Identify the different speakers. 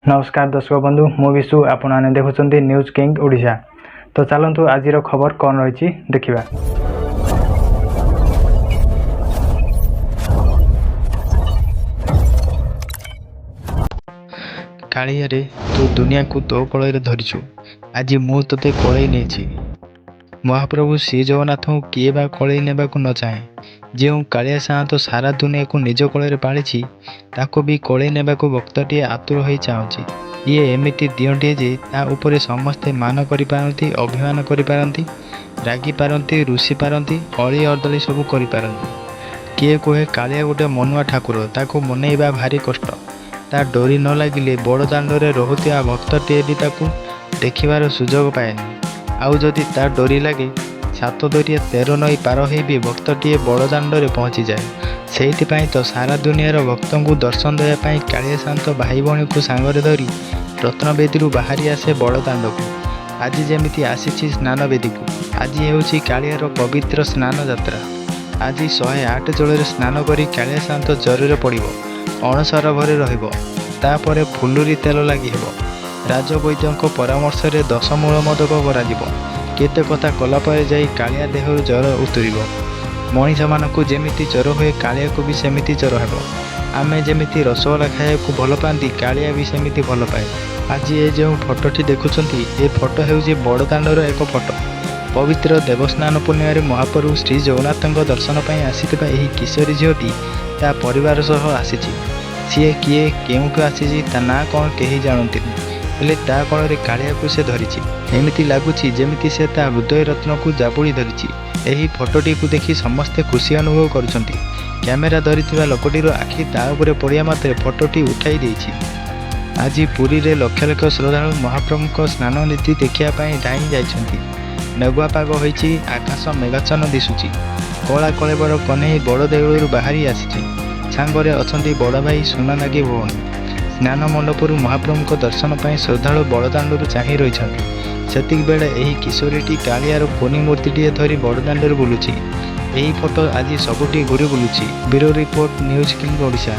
Speaker 1: ନମସ୍କାର ଦର୍ଶକ ବନ୍ଧୁ, ମୁଁ ବିଶୁ, ଆପଣମାନେ ଦେଖୁଛନ୍ତି ନ୍ୟୁଜ୍ କିଙ୍ଗ ଓଡ଼ିଶା। ତ ଚାଲନ୍ତୁ ଆଜିର ଖବର କ'ଣ ରହିଛି ଦେଖିବା।
Speaker 2: କାଳିଆରେ, ତୁ ଦୁନିଆକୁ ତୋ କୋଳରେ ଧରିଛୁ, ଆଜି ମୁଁ ତୋତେ କୋଳେଇ ନେଇଛି। ମହାପ୍ରଭୁ ଶ୍ରୀଜଗନ୍ନାଥଙ୍କୁ କିଏ ବା କୋଳେଇ ନେବାକୁ ନ ଚାହେଁ? ଯେଉଁ କାଳିଆ ସାଆନ୍ତ ସାରା ଦୁନିଆକୁ ନିଜ କୋଳରେ ପାଳିଛି, ତାକୁ ବି କୋଳେଇ ନେବାକୁ ଭକ୍ତଟିଏ ଆତୁର ହୋଇ ଚାହୁଁଛି। ଇଏ ଏମିତି ଦିଅଁଟିଏ ଯେ ତା ଉପରେ ସମସ୍ତେ ମାନ କରିପାରନ୍ତି, ଅଭିମାନ କରିପାରନ୍ତି, ରାଗିପାରନ୍ତି, ରୁଷିପାରନ୍ତି, ଅଳି ଅର୍ଦ୍ଦଳି ସବୁ କରିପାରନ୍ତି। କିଏ କୁହେ କାଳିଆ ଗୋଟେ ମନୁଆ ଠାକୁର, ତାକୁ ମନେଇବା ଭାରି କଷ୍ଟ। ତା ଡୋରି ନ ଲାଗିଲେ ବଡ଼ଦାଣ୍ଡରେ ରହୁଥିବା ଭକ୍ତଟିଏ ବି ତାକୁ ଦେଖିବାର ସୁଯୋଗ ପାଏନି। ଆଉ ଯଦି ତା ଡୋରି ଲାଗେ, ସାତ ଦରିଆ ତେର ନଈ ପାର ହେଇ ବି ଭକ୍ତଟିଏ ବଡ଼ଦାଣ୍ଡରେ ପହଞ୍ଚିଯାଏ। ସେଇଥିପାଇଁ ତ ସାରା ଦୁନିଆର ଭକ୍ତଙ୍କୁ ଦର୍ଶନ ଦେବା ପାଇଁ କାଳିଆ ସାଆନ୍ତ ଭାଇ ଭଉଣୀଙ୍କୁ ସାଙ୍ଗରେ ଧରି ରତ୍ନବେଦୀରୁ ବାହାରି ଆସେ ବଡ଼ଦାଣ୍ଡକୁ। ଆଜି ଯେମିତି ଆସିଛି ସ୍ନାନବେଦୀକୁ। ଆଜି ହେଉଛି କାଳିଆର ପବିତ୍ର ସ୍ନାନ ଯାତ୍ରା। ଆଜି 108 ଜଳରେ ସ୍ନାନ କରି କାଳିଆ ସାଆନ୍ତ ଜ୍ୱରରେ ପଡ଼ିବ, ଅଣସର ଘରେ ରହିବ, ତାପରେ ଫୁଲୁରି ତେଲ ଲାଗି ହେବ, ରାଜବୈଦ୍ୟଙ୍କ ପରାମର୍ଶରେ ଦଶମୂଳ ମୋଦକ କରାଯିବ। କେତେ କଥା କଲା ପରେ ଯାଇ କାଳିଆ ଦେହରୁ ଜ୍ୱର ଉତୁରିବ। ମଣିଷମାନଙ୍କୁ ଯେମିତି ଜ୍ୱର ହୁଏ, କାଳିଆକୁ ବି ସେମିତି ଜ୍ୱର ହେବ। ଆମେ ଯେମିତି ରସଗୋଲା ଖାଇବାକୁ ଭଲ ପାଆନ୍ତି, କାଳିଆ ବି ସେମିତି ଭଲ ପାଏ। ଆଜି ଏ ଯେଉଁ ଫଟୋଟି ଦେଖୁଛନ୍ତି, ଏ ଫଟୋ ହେଉଛି ବଡ଼ଦାଣ୍ଡର ଏକ ଫଟୋ। ପବିତ୍ର ଦେବସ୍ନାନ ପୂର୍ଣ୍ଣିମାରେ ମହାପ୍ରଭୁ ଶ୍ରୀ ଜଗନ୍ନାଥଙ୍କ ଦର୍ଶନ ପାଇଁ ଆସିଥିବା ଏହି କିଶୋରୀ ଝିଅଟି ତା ପରିବାର ସହ ଆସିଛି। ସିଏ କିଏ, କେଉଁଠୁ ଆସିଛି, ତା ନାଁ କ'ଣ କେହି ଜାଣନ୍ତିନି। ହେଲେ ତା କୋଳରେ କାଳିଆକୁ ସେ ଧରିଛି। ଏମିତି ଲାଗୁଛି ଯେମିତି ସେ ତା ହୃଦୟ ରତ୍ନକୁ ଜାବୁଡ଼ି ଧରିଛି। ଏହି ଫଟୋଟିକୁ ଦେଖି ସମସ୍ତେ ଖୁସି ଅନୁଭବ କରୁଛନ୍ତି। କ୍ୟାମେରା ଧରିଥିବା ଲୋକଟିର ଆଖି ତା ଉପରେ ପଡ଼ିବା ମାତ୍ରେ ଫଟୋଟି ଉଠାଇ ଦେଇଛି। ଆଜି ପୁରୀରେ ଲକ୍ଷ ଲକ୍ଷ ଶ୍ରଦ୍ଧାଳୁ ମହାପ୍ରଭୁଙ୍କ ସ୍ନାନ ନୀତି ଦେଖିବା ପାଇଁ ଧାଇଁ ଯାଇଛନ୍ତି। ମେଘୁଆ ପାଗ ହୋଇଛି, ଆକାଶ ମେଘାଚ୍ଛନ୍ନ ଦିଶୁଛି। କଳା କଳେବର କହ୍ନେଇ ବଡ଼ ଦେଉଳରୁ ବାହାରି ଆସିଛି। ସାଙ୍ଗରେ ଅଛନ୍ତି ବଡ଼ ଭାଇ, ସୁନାନାଗି ଭଉଣୀ। ସ୍ନାନ ମଣ୍ଡପରୁ ମହାପ୍ରଭୁଙ୍କ ଦର୍ଶନ ପାଇଁ ଶ୍ରଦ୍ଧାଳୁ ବଡ଼ଦାଣ୍ଡରୁ ଚାହିଁ ରହିଛନ୍ତି। ସେତିକିବେଳେ ଏହି କିଶୋରୀଟି କାଳିଆର କୁନି ମୂର୍ତ୍ତିଟିଏ ଧରି ବଡ଼ଦାଣ୍ଡରେ ବୁଲୁଛି। ଏହି ଫଟୋ ଆଜି ସବୁଠି ଘୂରି ବୁଲୁଛି। Bureau report, news king Odisha.